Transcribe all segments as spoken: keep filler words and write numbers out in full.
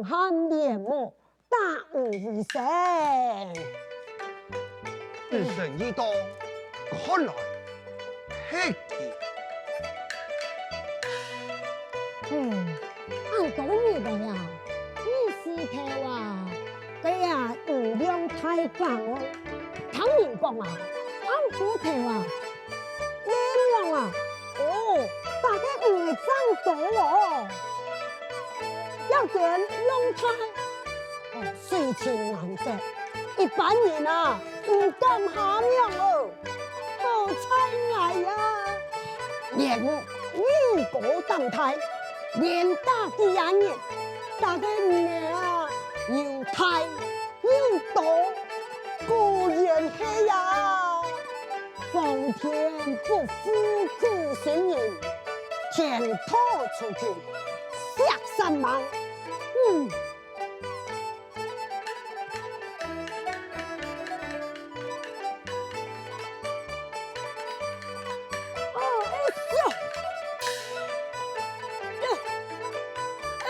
喊連木打魚為生。 一生一道，看來係佢。嗯，恁多日來啊，你試透啊，該啊魚量太降哦。聽人講啊，恁多頭啊，月亮啊，哦，打个魚正多哦。要緊弄開。 水深難測，一般人啊，毋敢下網哦。好彩𠊎啊，連你高膽大，連打幾下日，打个魚啊，又大又多，果然係啊，皇天不負苦心人，天道酬勤，惜煞猛。嗯。 哦，哎呦！哎，哎，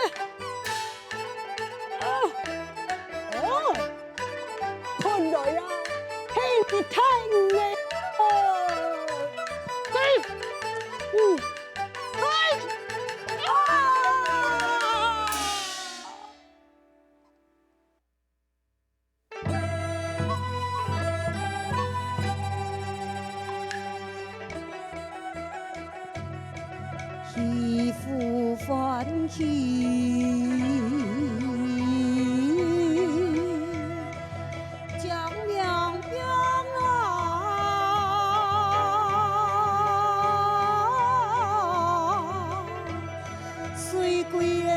哦，哦，看來啊，係你大魚呢。哦，哎，嗯，哎，啊！ 喜福歡喜，將兩邊啊，水歸欸。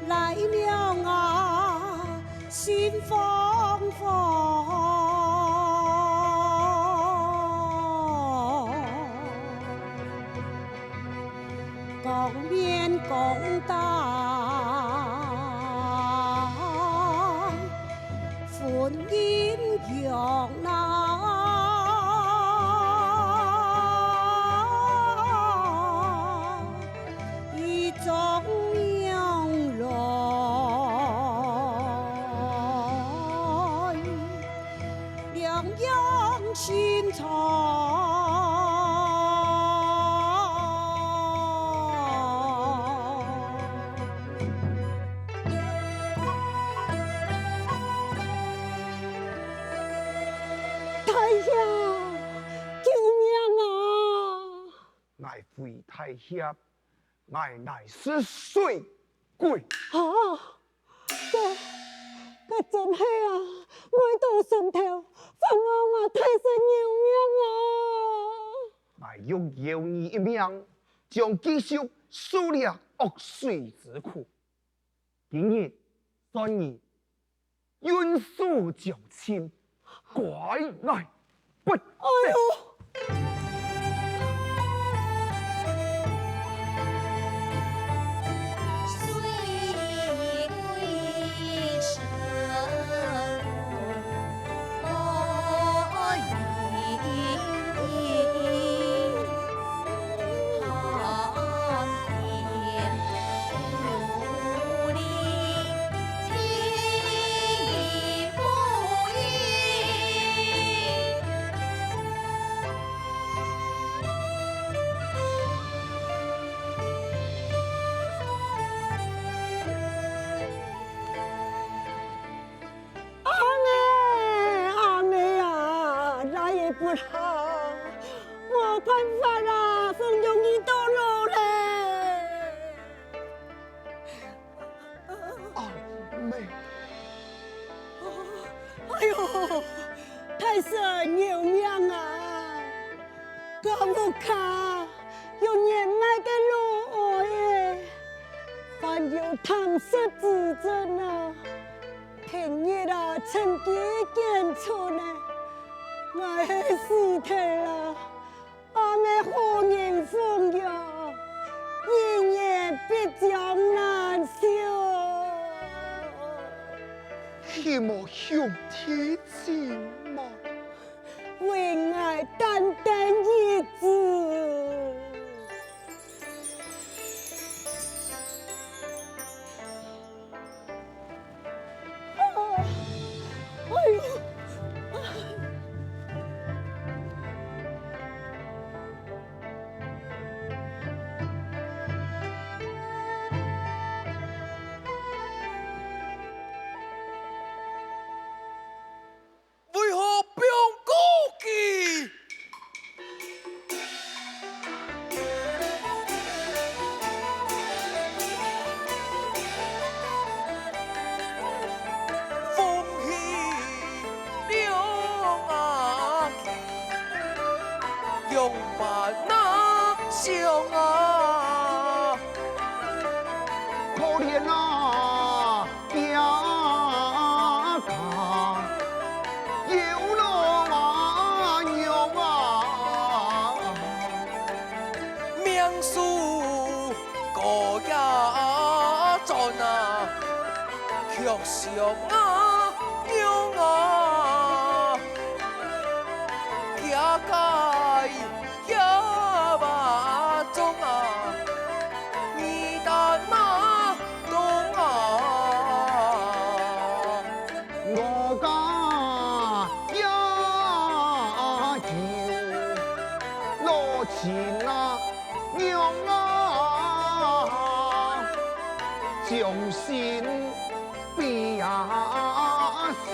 來了啊，心慌慌。光明光大，分人用啊。 一種樣來，兩樣心腸。 大爺，救命啊！𠊎回大爺，𠊎乃係水鬼。啊，該，該真係啊，𠊎倒算透，還望啊大神饒命啊！𠊎欲饒你一命，將繼續受這惡水之苦。今日算你 運數交盡，乖來不得。哎喲！阿妹，阿妹啊，來也不好，無辦法啊，風中已到路咧。阿妹。哎喲，大神饒命啊！該屋下有年邁个老哀仔，患有貪食之症啊！ 平日啊，趁機揀出呢，𠊎係死忒啦！阿姆好人奉養，一年必將難壽。係無兄弟姊妹？為𠊎擔當一子。仰般那想啊？可憐啊，爹家，有老啊娘啊，命數過也轉啊，卻想啊娘啊，家家 呀，巴中啊，你擔啊，東啊。我家也有老親啊，娘啊，忠心 比啊心，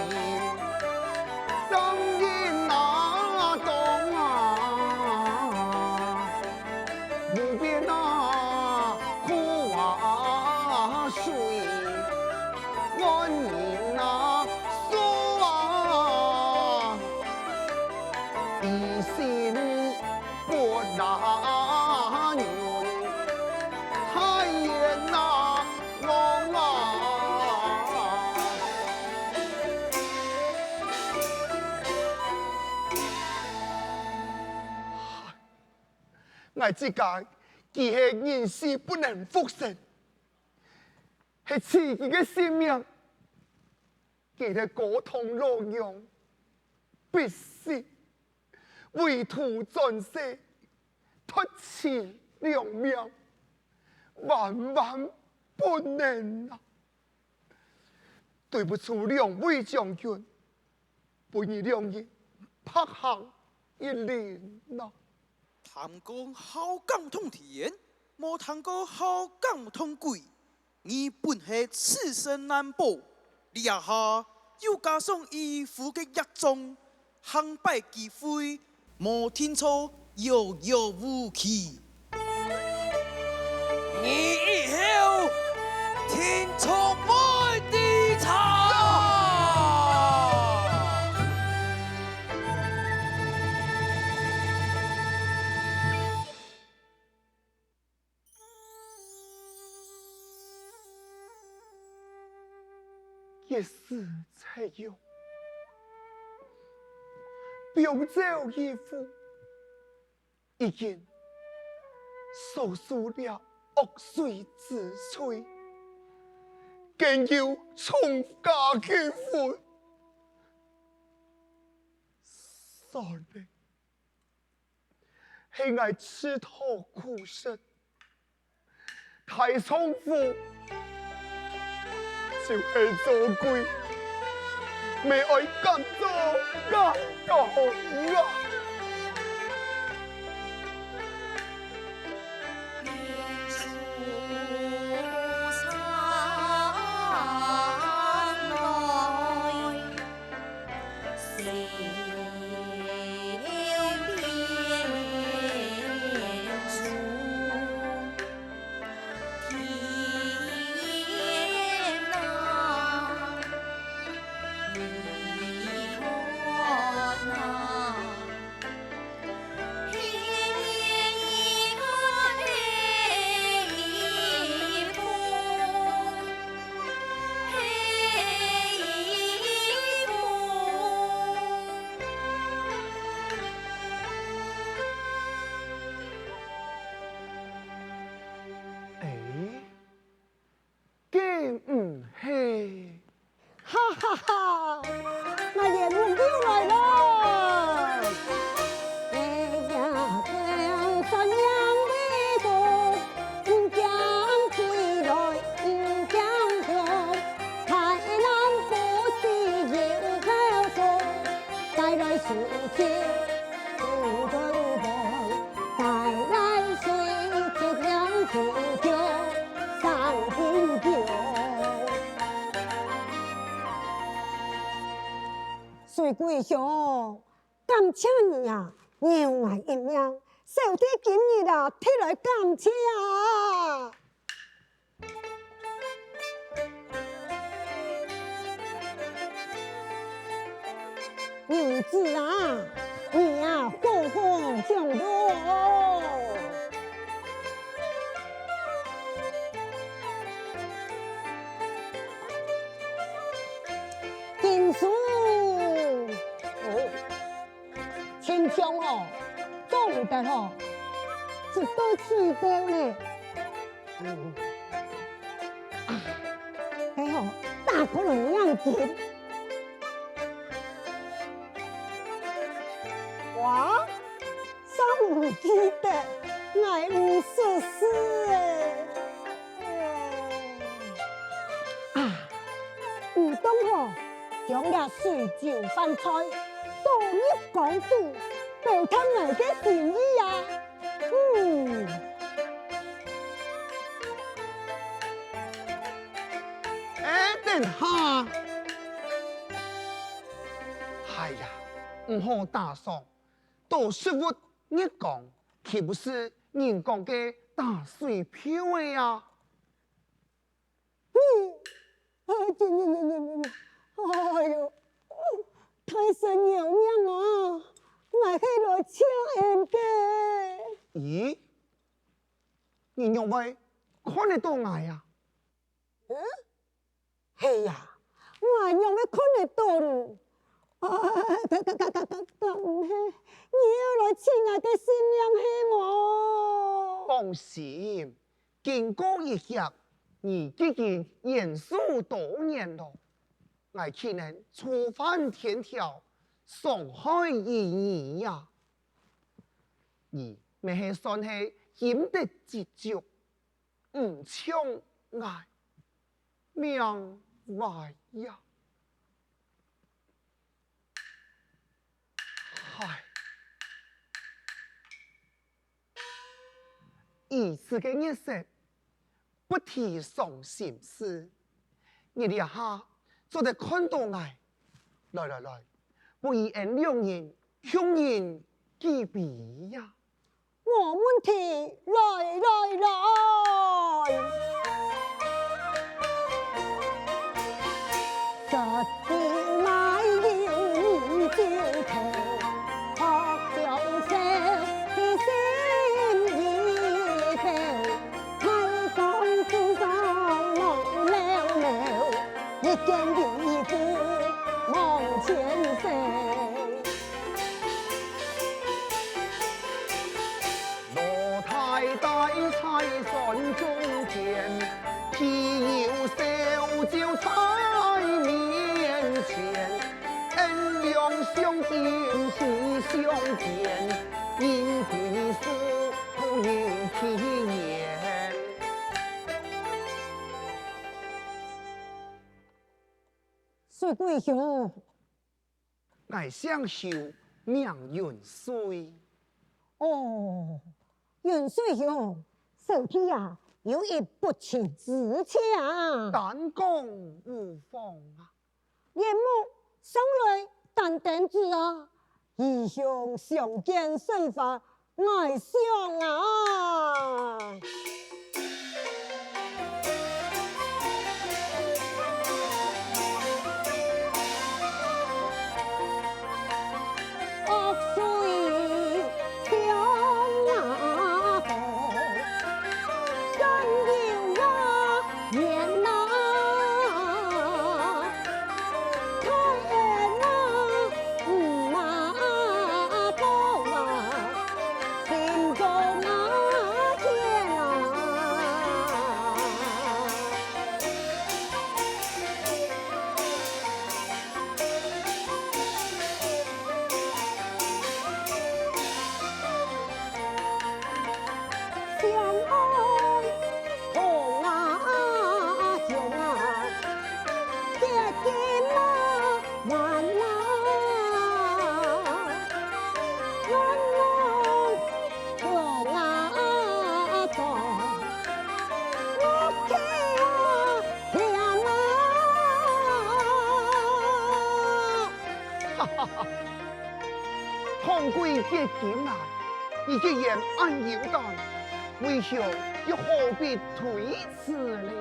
当人啊当啊，无边啊苦啊水，安人啊手啊，一心 不拉云，太远难望啊。𠊎自家，佢係人死不能復生，係自己个性命，佢个高堂老娘，必死， 为图转世，脱妻两命，万万不能啊！对不住两位将军，分你两人白行一林啊！谈过好耕通田，无谈过好耕通鬼。 你本係自身難保，這下又加上義父个業障，下擺機會無定著，遙遙無期。你以後定著會知差。 一時才有，放走義父，已經所受了惡水之罪，更有重加个份。算了， 係𠊎自討苦食。大丈夫就係做鬼，乜愛敢做敢當啊！欸， 該毋係。哈哈哈！𠊎也夢到來了。哎呀，算命的說，人家起來人家走，台南不是有個說，帶來水晶。 帶來水晶兩支酒，三斤酒。水鬼兄，感謝你啊，饒𠊎一命，小弟今日啊，特來感謝啊。 娘子啊，你啊，好好享樂做毋得吼，就到水兜咧。嗯。啊，該吼，打開來眼睛。哇， 真毋記得，𠊎毋識字欸。啊，毋當吼，將這水酒飯菜倒入江肚，表達𠊎个心意啊。嗯。哎，等下！哎呀，毋好打爽。 到食物入江，豈毋係人講个打水漂仔啊？嗯，哎，哎喲，大神饒命啊！𠊎係來請恩个。咦？你仰會看得到𠊎啊？嗯？ 係啊，𠊎仰會看得到你？啊，該、該、該、該、該毋係，你愛來取𠊎个性命係無？放心，經過一劫，你既經延壽多年囉，𠊎豈能觸犯天條，傷害於你呀？你乜係算係陰德積聚， 毋像𠊎命壞呀。唉，如此个日色，不提傷心事。你這下做得看到𠊎。來來來，不如恩兩人 共飲幾杯呀。無問題，來來來。老太太在山中間，豈有小姐在面前。恩兩相敬，喜相見，人歸樹，不如其言。水鬼兄， 𠊎姓邱，名雲水。哦，雲水兄，小弟啊，有一不情之請。但講無妨啊。月母，上來擔凳仔啊，弟兄相見甚歡， 𠊎想啊。哈哈哈，唐貴結金蘭，你既然恁勇敢，為何又何必推辭呢？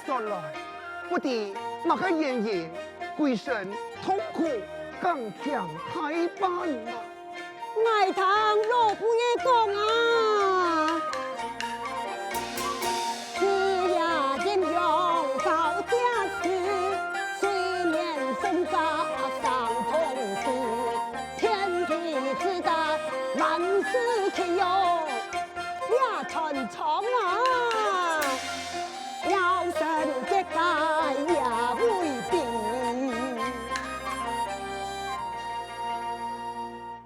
說來，不知麼个原因，歸身痛苦，敢聽大半啊？ 𠊎聽老輩仔講啊，枝葉陰陽交接時，水面風格生痛時，天地之大，萬事皆有這傳唱啊，鳥聲結界也未定。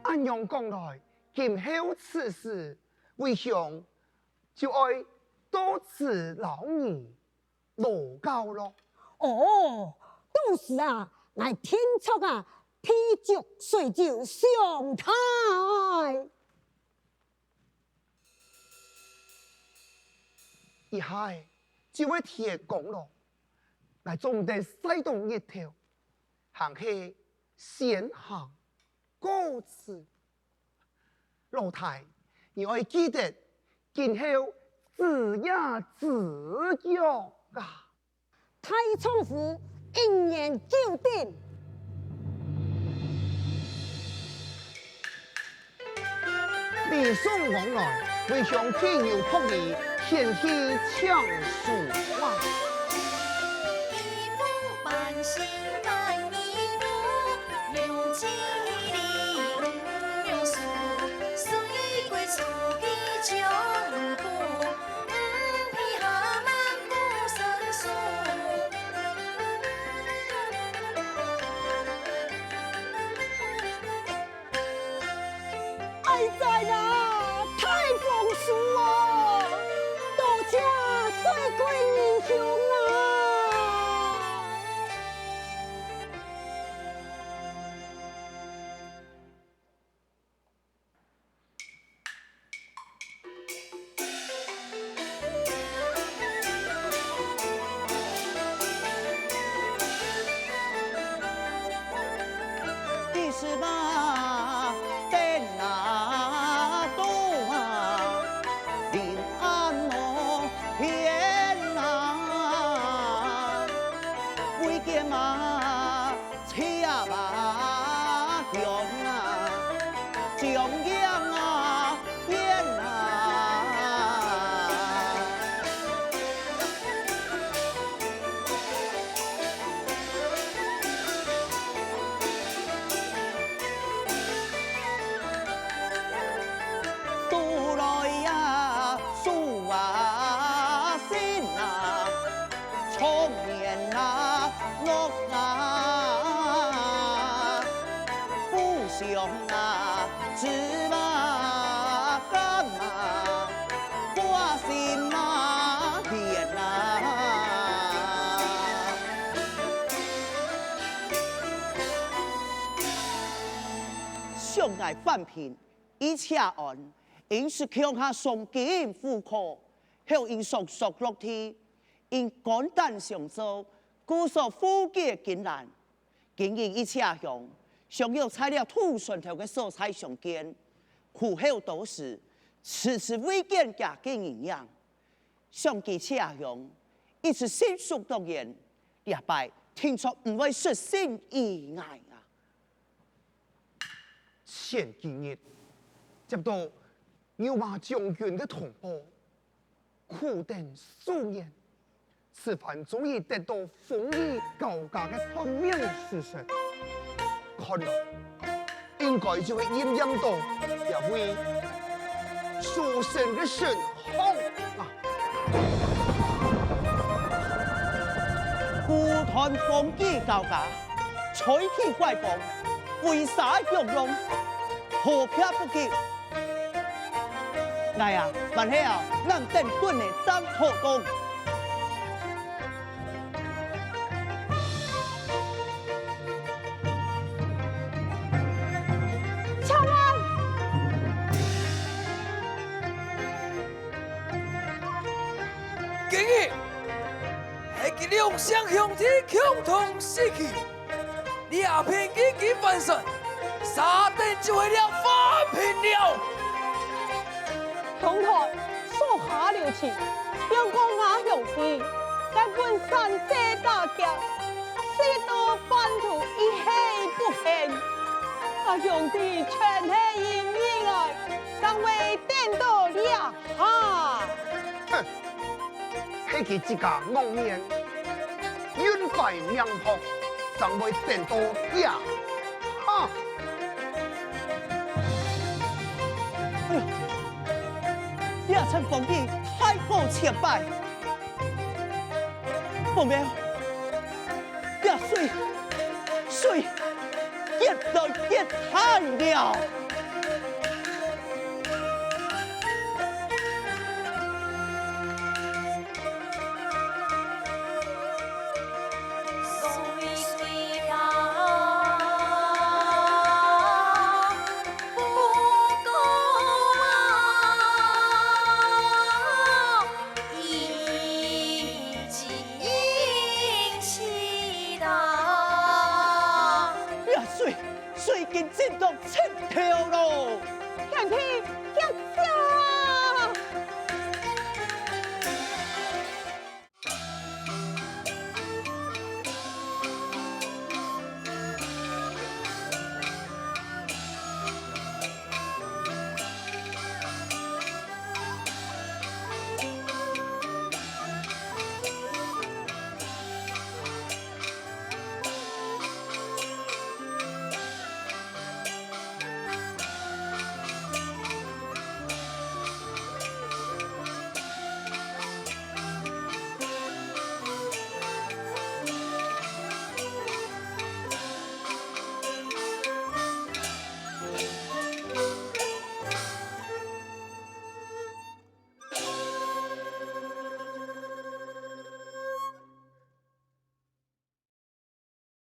恁樣講來， 今後此事，為兄就愛到此摎你勞教咯。哦，到時啊，𠊎定著啊，提酒水酒相待。一下就會天光咯，𠊎做毋得曬著日頭，還係先行告辭。 老弟，你愛記得，今後子夜子腳啊！大丈夫，一言九鼎。禮尚往來，為兄寄有薄禮，前去請書啊！哀哉啊，大豐收哦！多謝水鬼英雄啊！ 車馬香啊，將影啊，煙啊。樹來呀，樹啊，新啊， 長年啊，樂啊，故鄉啊，芝麻柑啊，花心啊，田啊。想愛翻平一切案，應是共下賞金赴課，後因上索落地， 因肝膽相照，故所富貴金蘭。今日一車香，想要在這渡船頭个所在相見，苦口多時，遲遲未見厥个人影。想佢車香，一直心屬當然，這擺定著毋會失信於𠊎啊！ 前幾日，接到牛罵將軍个通報，苦等數年，此番終於得到風雨交加个算命之神。看來，應該就係應驗到這位書生个身項啊！ 孤單風雨交加，吹起怪風，飛沙湧浪，好避不及。𠊎啊，還係啊，等等轉來正好講。請慢！ 今日係佢兩儕兄弟共同死去，這片一經翻身，續等就係這翻平了。當代所下留情，仰講吾兄弟該分散細打劫，細到半途一去不返。啊，兄弟全係因你來，正會等到這下。哼，係佢自家戇面，運歹命薄，正會等到這下。哈！哎呀，這場風雨太過失敗。 無妙，這水，水越來越大了。這水，水已經浸到膝頭囉！兄弟，